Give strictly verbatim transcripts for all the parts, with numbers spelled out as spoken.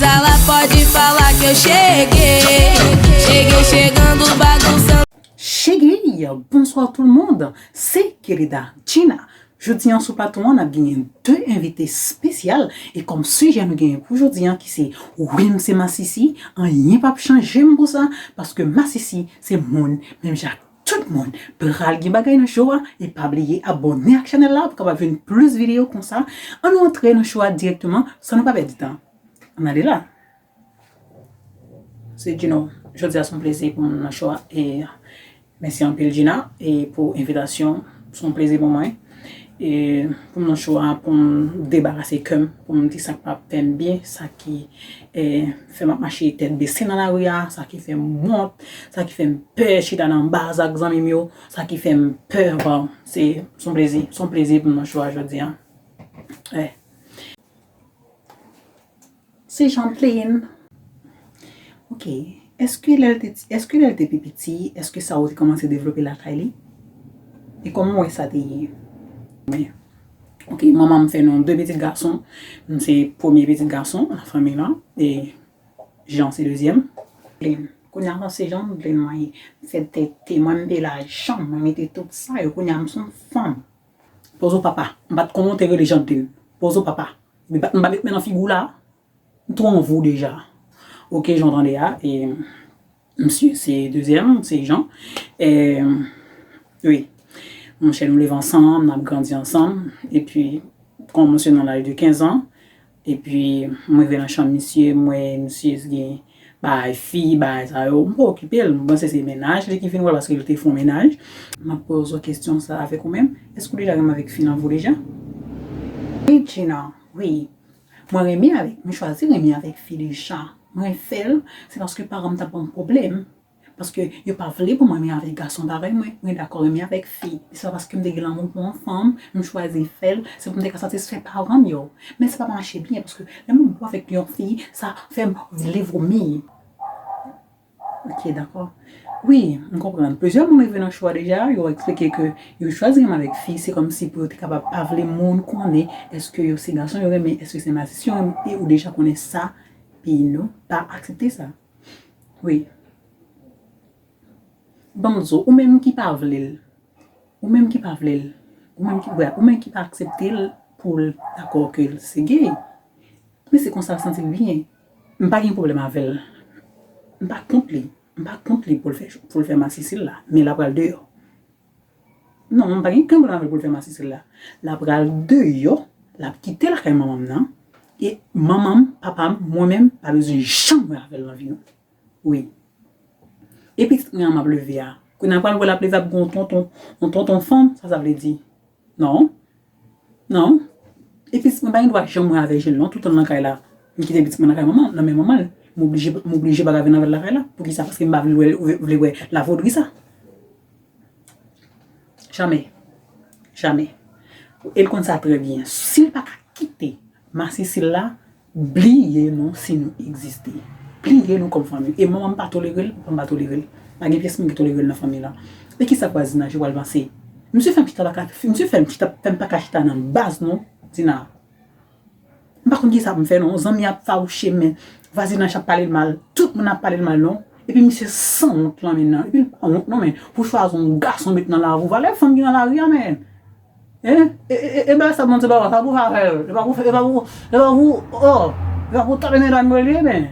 Sala pode falar que eu cheguei. Cheguei chegando, bagunçando. Cheguei! Bonsoir tout le monde! Se Querida Gina. Jodi an sou plato an, n ap genyen de envite espesyal. E kòm sijè nou genyen pou jodi an, ki se Wi, m se masisi, anyen p ap chanje m pou sa, paske masisi se moun, menm jan ak tout moun. Pral gen bagay nan show a, e pa bliye abòne ak chanèl la pou kapab jwenn plis videyo konsa. Ann nou antre nan show a dirèkteman, san nou pa pèdi tan. Ann ale la. Se Gino. Jodi a se yon plezi pou m nan show a. E mèsi anpil Gina e pou envitasyon. Se yon plezi pou mwen. E pou m nan show a, pou m debarase kè m, pou m di sa k pa fè m byen, sa ki e, fè m ap mache tèt bese nan lari a, sa ki fè m wont, sa ki fè m pè chita nan baz ak zanmi m yo, sa ki fè m pè. Bon, se se yon plezi, se yon plezi pou m nan show a jodi a. Wè. Se Jeanline. Ok. Èske lè l te ti, èske lè l te pi piti, èske sa yo te kòmanse devlope lakay li? E kòman w wè sa te ye? Wi. Ok, manman m fè nou de pitit gason. M se premye pitit gason nan fanmi lan. E Jean se dezyèm. Jeanline. Kounye a se Jeanline mwen ye. M fè tete mwen, m peye lajan, mwen mete tout sa yo. Kounye a m se yon fanm. Pozo papa. M pa t konnen w te rele Jeanline. Pozo papa. Epi pa, m pa met men nan figi w la. M twò anvi w deja. Ok, jan w tande a. E, misye se dezyèm, se Jean. E, wi. Monchè, nou leve ansanm, n ap grandi ansanm. Epi, kòmanse nan laj de kenz an. Epi, m rive nan chanm misye, m wè misye gen bagay fi, bagay sa yo. M pa okipe l. M panse se mennaj li ki vin wè l paske li te fè yon mennaj. M ap poze w kesyon sa avèk ou menm. Èske w deja renmen avèk fi nan vi w deja? Wi, Gina, wi. Mwen renmen avèk, mwen chwazi renmen avèk fi deja. Mwen fè l, se paske paran m t ap ban m pwoblèm. Paske yo pa vle pou mwen renmen avèk gason parèy mwen. Mwen dakò renmen avèk fi. Se pa paske m te gen lanmou pou yon fanm, m chwazi fè l, se pou m te ka satisfè paran m yo. Men sa pa mache byen, paske lè m wè avèk yon fi, sa fè m vle vomi. Ok, dakò. Wi, m konprann. Plizyè moun rive nan show a deja, yo eksplike ke yo chwazi renmen avèk fi, se kòmsi pou yo te kapab pa vle moun konnen èske yo se gason yo renmen, èske se masisi yo renmen, e ou deja konnen sa, peyi nou pa aksepte sa. Wi. Ban m di w, ou menm ki pa vle l, Ou menm ki pa vle l, ou menm ki, wè, ou menm ki pa aksepte l pou l dakò ke l se gay. Men se konsa l santi l byen. M pa gen pwoblèm avè l. M pa kont li. M pa kont li pou l fè, pou l fè masisi l la. Men l ap pral deyò. Non, m pa gen okenn pwoblèm avè l pou l fè masisi l la. L ap pral deyò, l ap kite lakay manman m nan. E manman m, papa m, mwen menm, pa bezwen janm wè avè l nan vi nou. Wi. E pitit mwen an m ap leve a. Kounye a pral wè l ap leve ap gen yon tonton, yon tonton fanm, sa sa vle di? Non. Non. E pitit mwen pa gen dwa janm wè avè je l non, toutan l nan kay la. M kite pitit mwen nan kay manman, nan men manman l. M oblije, m oblije pa ka vin avè l lakay la. Poukisa? Paske m pa vle wè, vle wè lavodri sa. Jamè. Jamè. E l konn sa trè byen. Si l pa ka kite masisi l la, bliye nou si nou egziste. Bliye nou kòm fanmi. E manman m pa tolere l, papa m pa tolere l. Pa gen pyès moun ki tolere l nan fanmi la. E kisa vwazinaj yo pral panse? Misye fè m chita pa ka, misye fè m chita, fè m pa ka chita nan baz non, Dina. M pa konn kisa pou m fè non. Zanmi ap fawouche men vwazinaj ap pale l mal. Tout moun ap pale l mal non. Epi misye sanwont lan men nan. Epi l pa wont non men. Pou chwazi yon gason met nan lavi w. Valè fanm ki nan lari a men. Hein? E, e, e, e bagay sa Bondye ba w, sa pou favè. E pa pou, e pa pou, e pa pou, oh, e pa pou tape medam yo li ye men.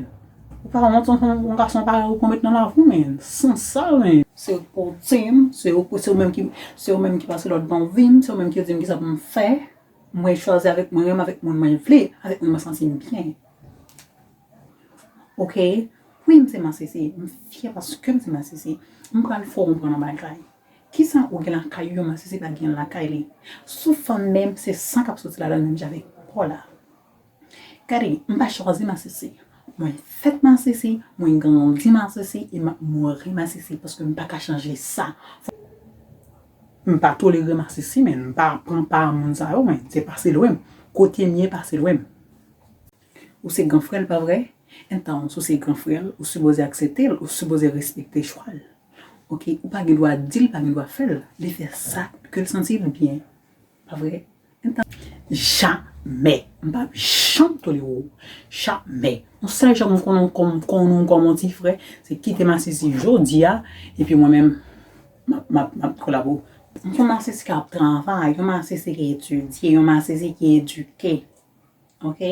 Ou pa wont yon, yon, yon gason parèy ou pou met nan lavi w men. Sansal men. Se ou k pote m, se ou, se ou menm ki, se ou menm ki pase lòd ban vi m, se ou menm ki di m kisa pou m fè. Mwen chwazi avèk mwen, renmen avèk moun mwen vle, avèk moun mwen santi m byen. Ok? Wi, m se masisi. M fyè paske m se masisi. M pral fè w konprann yon bagay. Kisa ou gen lakay ou, yon masisi pa gen lakay li? Sou fanm menm, se san k ap soti ladan l menm jan avèk po la. Gade, m pa chwazi masisi. Mwen fèt masisi, mwen grandi masisi, e m ap mouri masisi, paske m pa ka chanje sa. M pa tolere masisi, men m pa pran pa moun sa yo, men se pase lwen m. Kote m ye, pase lwen m. Ou se gran frè l, pa vre? Entan, si w se gran frè l, ou sipoze aksepte l, ou sipoze respekte chwa l. Ok? Ou pa gen dwa di l pa gen dwa fè l. Li fè sa ke l santi l byen. Pa vre? Entan, jamè. M p ap janm tolere w. Jamè. Yon sèl jan pou m konnen w kòm, konnen w kòm yon ti frè, se kite masisi jodi a, epi mwen menm, m ap, m ap, m ap kolabo. M se yon masisi k ap travay, yon masisi ki etidye, yon masisi ki edike. Ok?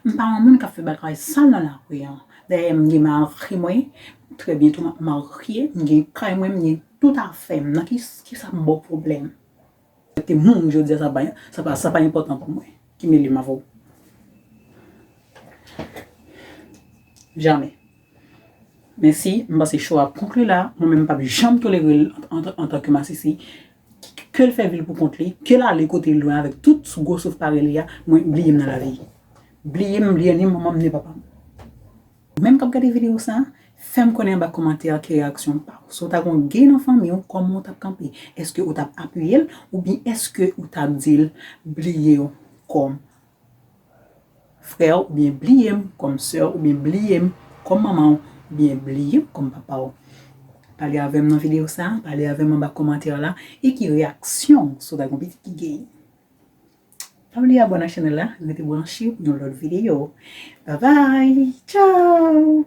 M pa yon moun k ap fè bagay sal nan lari an. Dayè, m gen mari mwen, trè byento m ap marye, m gen kay mwen, m gen tout afè m. Nan ki, kisa m ba w pwoblèm? Te mouri jodi a, sa pa, sa pa, sa pa enpòtan pou mwen. Ki mele m avè w? Jamè. Men si m panse show a ap konkli la, mwen menm m p ap janm tolere l an, an, antanke masisi. Ke l fè vi l pou kont li, ke l ale kote l lwen avèk tout gwo souf parèy li a, mwen bliye m nan lavi. Bliye m, bliye ni manman m, ni papa m. Ou menm k ap gade videyo sa, fè m konnen anba kòmantè a ki reyaksyon pa w. Si w ta gen yon gay nan fanmi w, kòman w t ap kanpe? Èske w t ap apiye l, oubyen èske w t ap di l bliye w kòm frè w, oubyen bliye m kòm sè w, oubyen bliye m kòm manman w, oubyen bliye m kòm papa w? Pale avè m nan videyo sa, pale avè m anba kòmantè la, e ki reyaksyon w si w ta gen yon pitit ki gay? Pa bliye abòne ak chanèl la, rete branche pou yon lòt videyo. Babay, tchaw!